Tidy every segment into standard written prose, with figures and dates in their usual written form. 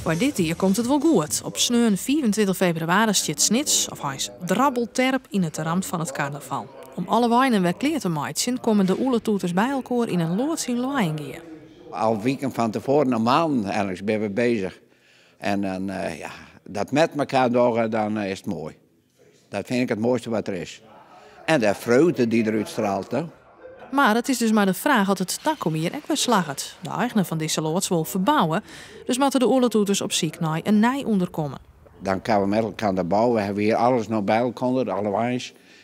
Foar dit jier komt it wol goed. Op sneon 25 febrewaris stiet Snits, of eins Drabbelterp, yn it ramt fan it karnaval. Om alle weinen wer klear te meitsjen, komme de oeletoeters by elkoar yn in loads yn Loaiïngea. Al wiken fan tefoaren, no maanden eigenlijk, binne we bezich. En dan, ja, dat met elkoar dogge, dan is it moai. Dat fyn ik it moaiste wat der is. En de freugde dy't derút straalt. Hè. Mar it is dus mar de fraach oft it takom jier ek wer slagget. De eigener fan dizze loads wol ferbouwe, dus moatte de oeletoeters op syk nei in nij ûnderkommen. Dan kinne we met elkoar de bouwen. We hebben hier alles noch by elkoar, alle weinen.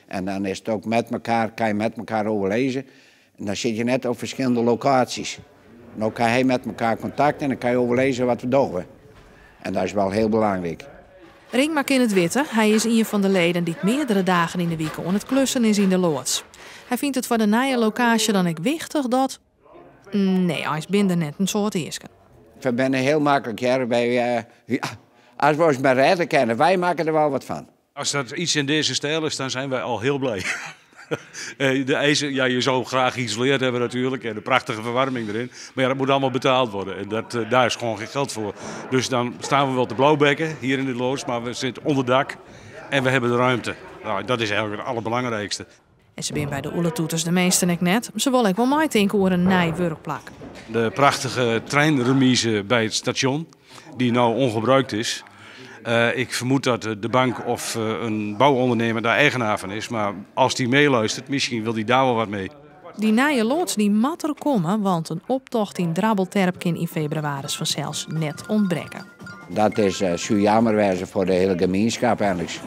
En dan is it ek met elkoar, kinne je met elkoar overlezen. En dan sitte je net op ferskillende lokaasjes. Dan kinne je met elkoar kontakt en dan kinne je overlezen wat we dogge. En dat is wol hiel belangryk. Ringma kin it witte. Hy is ien fan de leden dy't meardere dagen yn de wike oan it klussen is yn de loads. Hy fynt it foar de nije lokaasje dan ek wichtich dat... Nee, eins binne der net in soad easken. We binne hiel maklik hjir. Wy, ja, as we ús mar rêde kinne, wy meitsje der wol wat fan. Als dat iets in deze stijl is, dan zijn wij al heel blij. De eisen, ja, je zou graag geïsoleerd hebben natuurlijk en de prachtige verwarming erin. Maar ja, dat moet allemaal betaald worden en daar is gewoon geen geld voor. Dus dan staan we wel te blauwbekken hier in de loods, maar we zitten onder dak en we hebben de ruimte. Nou, dat is eigenlijk het allerbelangrijkste. En se binne by de oeletoeters de measten ek net. Se wolle ek wol meitinke oer in nij wurkplak. De prachtige treinremise bij het station, die nou ongebruikt is. Ik vermoed dat de bank of een bouwondernemer daar eigenaar van is. Maar als die meeluistert, misschien wil die daar wel wat mee. Dy nije loads dy moat der komme, want in optocht yn Drabbelterp kin yn febrewaris fansels net ûntbrekke. Dat is, soe jammer wêze foar de hiele gemienskip eigenlijk.